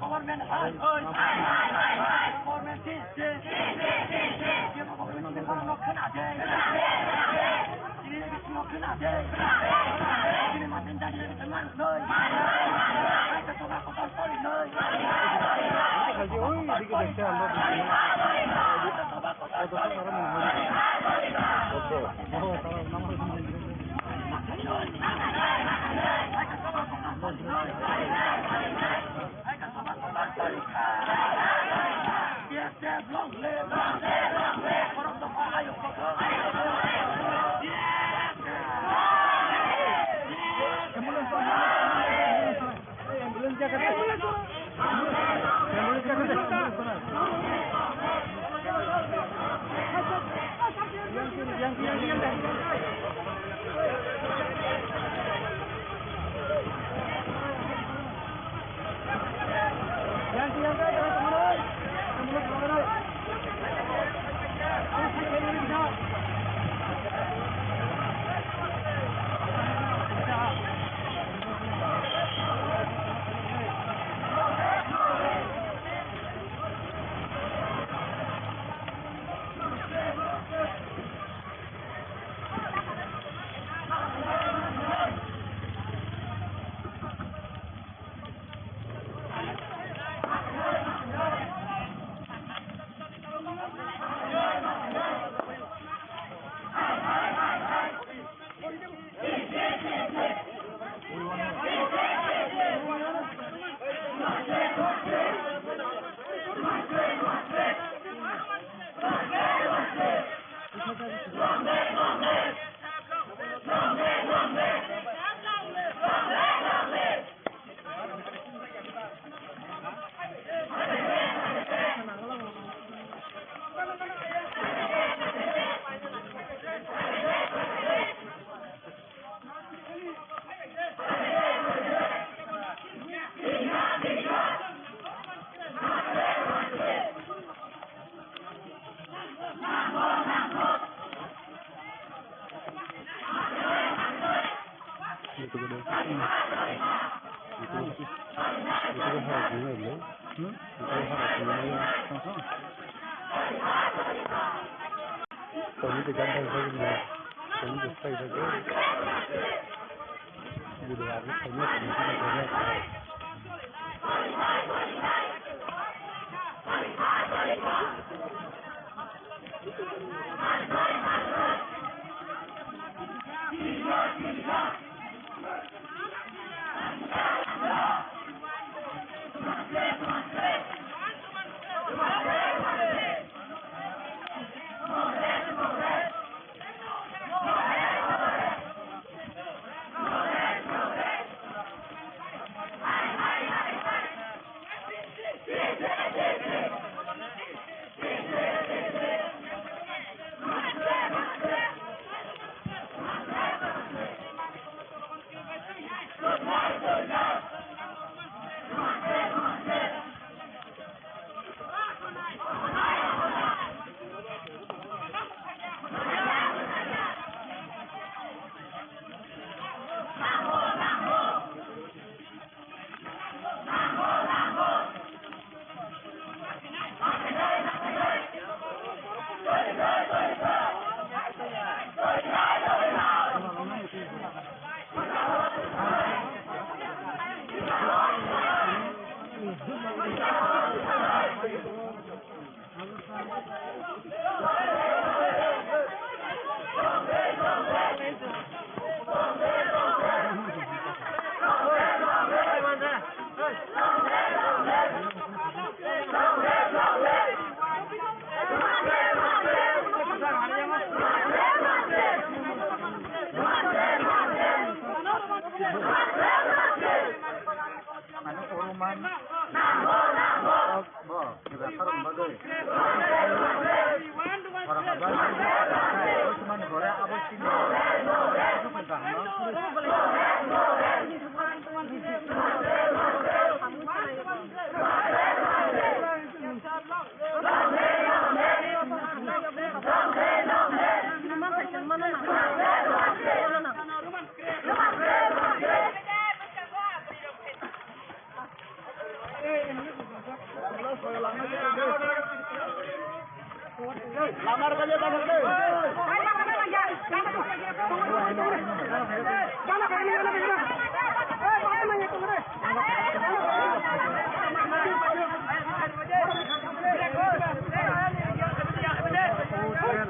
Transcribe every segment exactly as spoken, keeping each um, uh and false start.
Government hai, hai, hai, government change, change, government no khna de, government no khna de, government no khna de.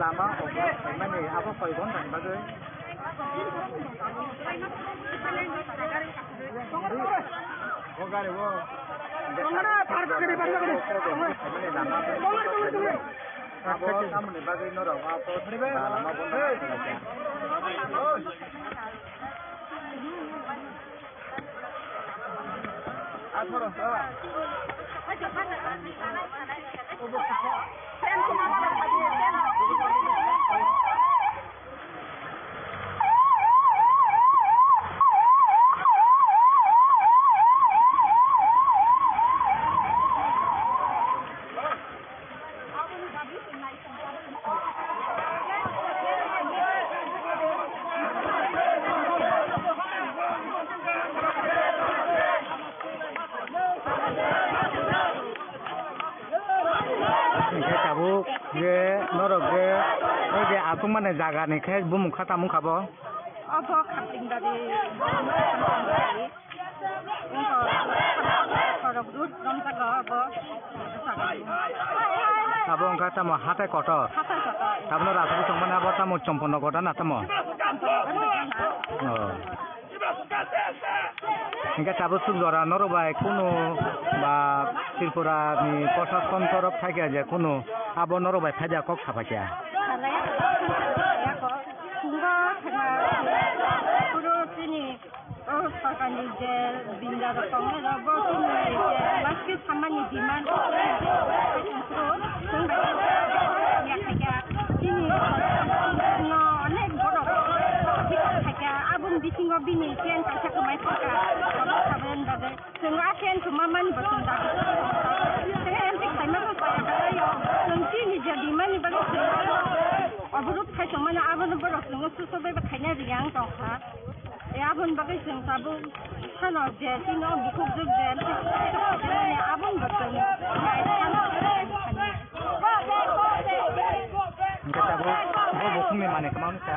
Lama operate khaimani abo koi ghonta ni bagwi? O gari o. Abo tamoni bagwi norok abo lama bondo khaimani. Hingke tabuk je norok je o je aswk mani jaga ni khe bumung kha tamo wngkha bo? Obo Khartingdari. Wngkha, khorok rut romjago abo. Abo wngkha tamo hatai kotor. Hatai kotor. Tabukno rajabwi tongmani abo tamo Chompono kotor na tamo? Chompono kotor na. Oh. Hingke tabuk suk jora norok bai kunu ba Tripura ni prosason torop thaikha je kunu abo norok bai phaida kok saphaikha. Salai, salai kok. Sungo thangma, kuru chini, o sorkar ni je binda rok tongnai rok bo chini je maski samani demand kok. Chini no onek borok thikha khaikha, aboni bisingo bini tent kaisa kwmai thangkha, abo sabayan bagwi. Chwng a tent kwma mani bo chwng dabi. Tent khaima bo chaya kalaio. Chwng chini je bimani bagwi chwng oborok khai tongmani, abono borok chwngno suso bai khaina riyang tongkha. E, aboni bagwi chwng tabuk phano je chini o bukhuk juk je, aboni bo chwng nai phano. Hingke tabuk bo bukhukni manwi kwma wngkha.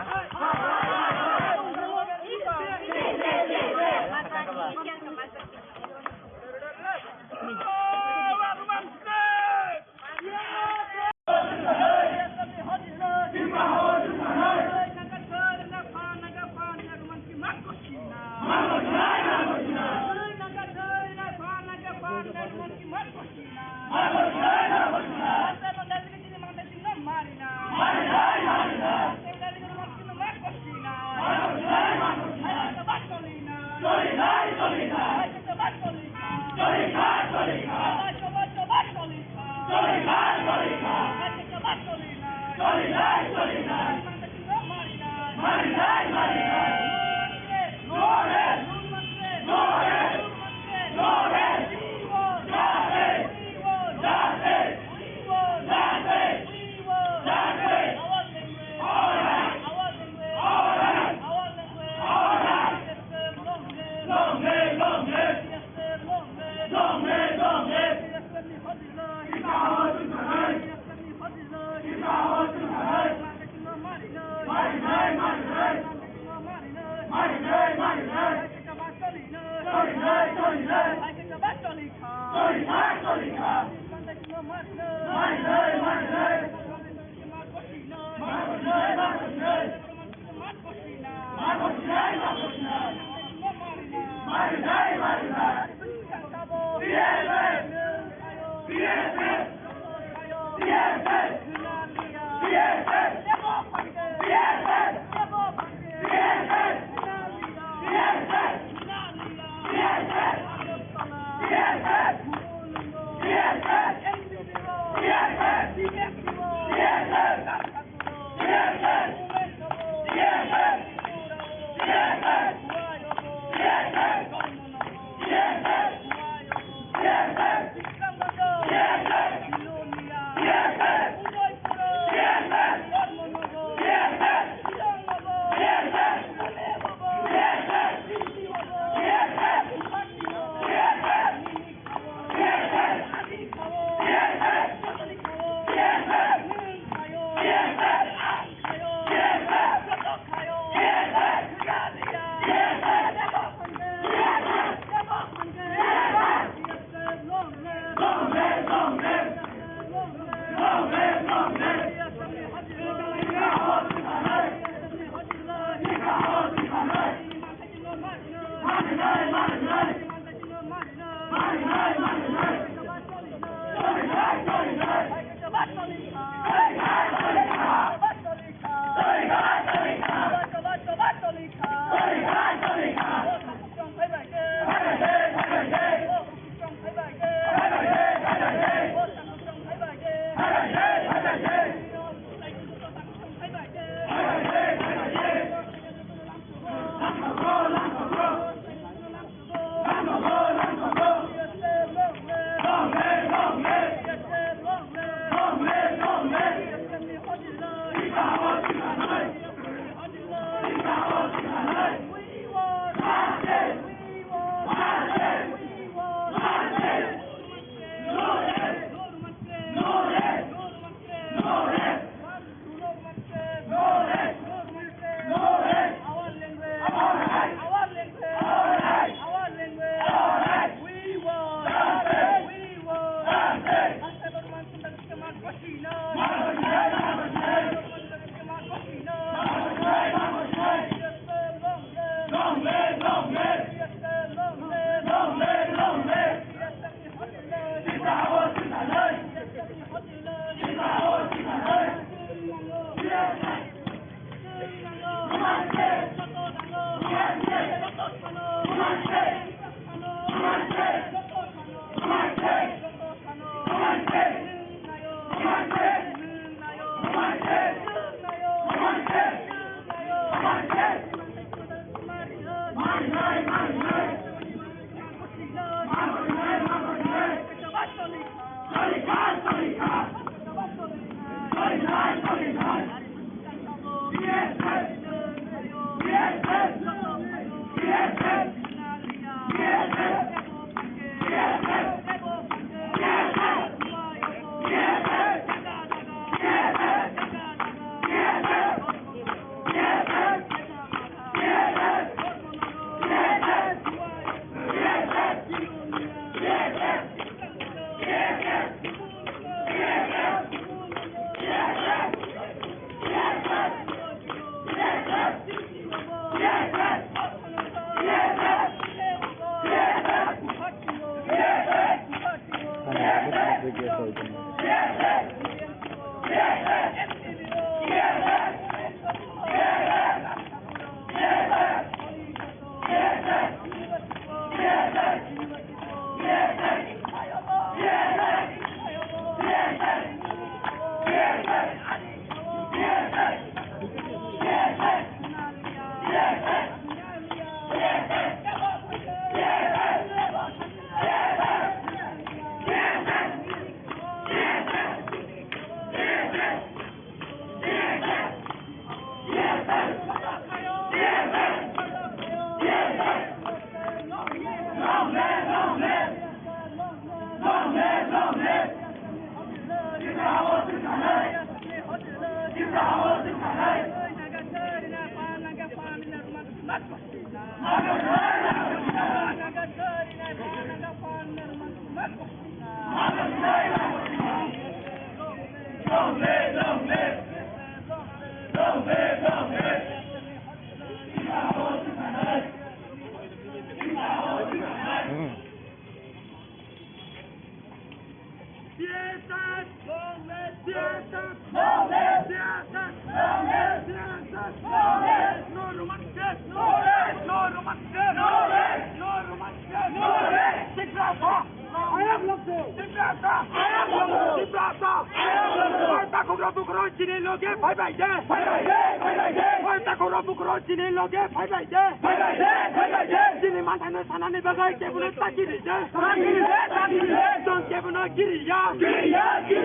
Oi takhuk rok bukhuk rok chini loge phai bai de. Phai bai de, phai bai de. Oi takhuk rok bukhuk rok chini loge phai bai de. Phai bai de, phai bai de. Chini manthai no sanani bagwi kebono ta kiri de. Ta kiri de, ta kiri de. Chwng kebono kiri ya. Kiri ya, kiri